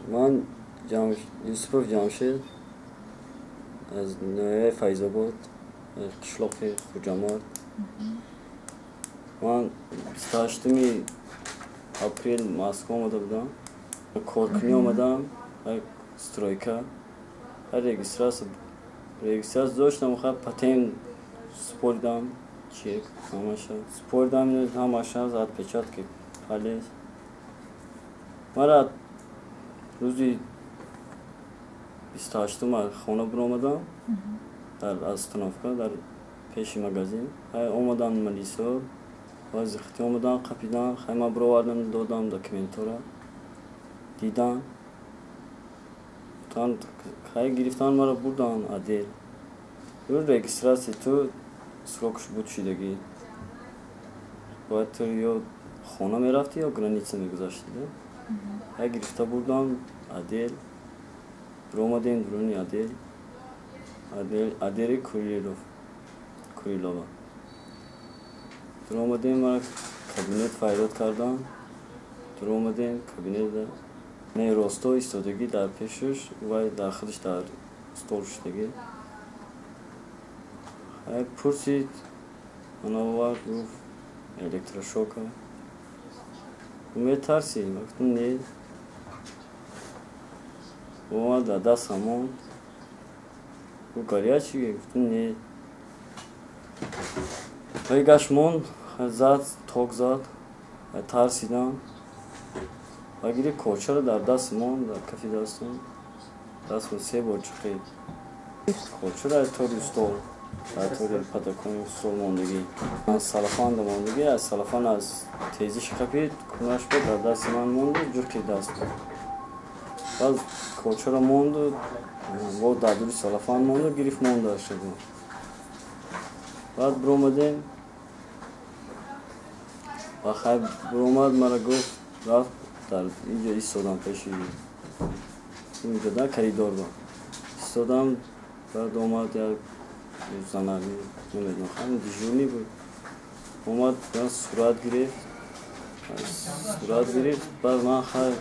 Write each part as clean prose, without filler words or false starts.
Ман Юсупов Ҷамшед аз ноҳияи Файзобод, қишлоқи Хуҷамард. Ман 28 апрел Москва омада будам. Коркунӣ омадам, стройка. Регистрация доштам, патент супоридам, чек ҳамаша супоридам, ҳамаша отпечатки палец. Мара рӯзи 28-ум хона биромадам, дар остановка, дар пеши магазин. Омадам милисо, вазихти омадан, қапидан, хай ман бировардам, додам документора. Дидан, хай гирифтан, мара бурдан отдел. Регистрация ту срокш буд шидагӣ. Бояд ту ё хона мерафтӣ, ё граница мегузаштӣ. Хай гирифта бурдан отдел. Биромадем дуруни отдел. Отдели Курилова. Дуромадем, мара кабинет файрод кардам. Дуромадем кабинета. Не росто истодагӣ дар пешаш, вай дар худаш дар стол шудагӣ. Хай пурсид, ман овард, гуфт электрошока. Метарсӣ? Ман гуфтам не. Омад дар дастам монд. Гуфт горячий? Гуфтам не. Вай гашт монд, зад, ток зад, тарсидам. Ва гирифт корчаро дар даст монд, дар кафи дастам. Дастам се бор чиқид. Корчаро аз тори стол, дар тори подоконник стол мондагӣ. Салафанда мондагӣ, аз салафан аз тезиш қапид, кунаш буд, дар дасти ман монду, ҷурқи даст. Баъд корчаро монду, бо дар дури салафан монду, гирифт мондааш. Баъд биромадем, ва хай биромад, мара гуфт, рафт дар инҷо истодам пеши инҷо дар коридор ба истодам. Баъд омад як зана, намедонам, дежурный буд, омад сурат гирифт, сурат гирифт. Баъд ман хай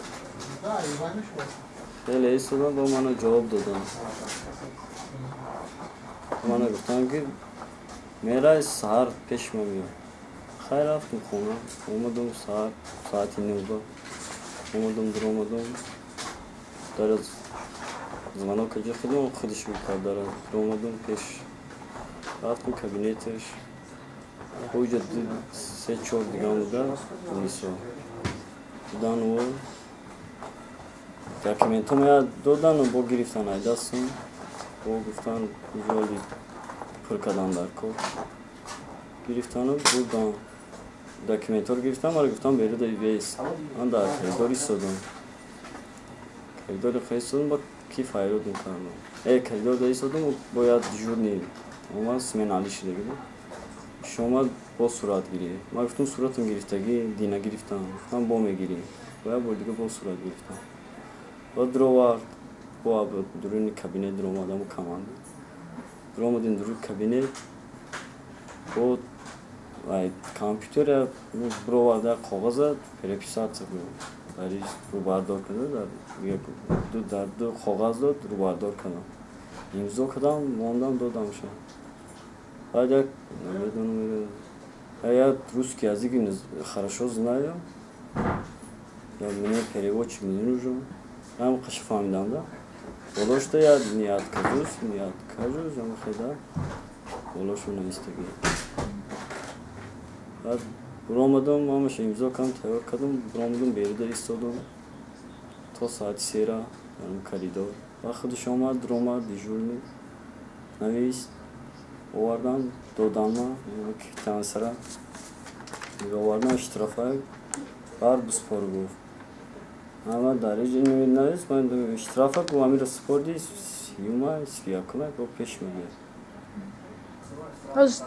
хеле истодам, ба мана ҷавоб додам. Мана гуфтам, ки мерай, саҳар пеши ма биё. Хай рафтам хона, омадам саҳар соати 9 омадам, дуромадам, дар звонок ҷо худам худаш мекард, дар дуромадам, пеш рафтам кабинеташ. Оҷа се чор диган буда, милисо будан. Документҳо мая додану бо гирифтан ай дастам, бо гуфтан ҷоли пур кардан дар кор. Гирифтану бурдан, документҳоро гирифтан, мара гуфтан беруда вес. Ман дар коридор истодам, коридори хел истодам, ба ки файрод мекардам. Коридор да истодам, бояд дежурный омад, смена али шудагӣ буд, омад, бо сурат гирифт. Ман гуфтам суратам гирифтагӣ, дина гирифтам. Гуфтам бо мегирӣ. Бо як бори дига бо сурат гирифтам. Баъд дуровард, бо дуруни кабинет дуромадаму команда дуромадем дуруни кабинет, бо компютер бироварда коғаза переписаться дариш рӯбардор карда, дар ду коғаз дод, рӯбардор кардам, имзо кардам, мондам, додамша. Баъд як намедонам, я русский язык хорошо знаю, я мне переводчик не нужен. Ам қаша фаҳмидам да. Болошта я не откажусь, не откажусь, ам хеда болошу навистагӣ. Баъд биромадам, ҳамаша имзо кардам, тайёр кардам, биромадам, беруда истодам то соати 3-ра дар коридор. Баъд худаш омад, дуромад, дежурный навист, овардан, доданма квитансияра овардан, штрафа бар биспор гуфт. Ама дар иҷо навист, ман штрафа гуфт, амира супорди, 30-ума, 31-ума бо пеш мебиёд. Ҳоз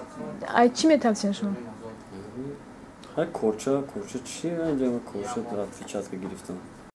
ай чӣ метарсед шумо? Хай корча, корча чи? Инҷа корча отпечатка гирифтам.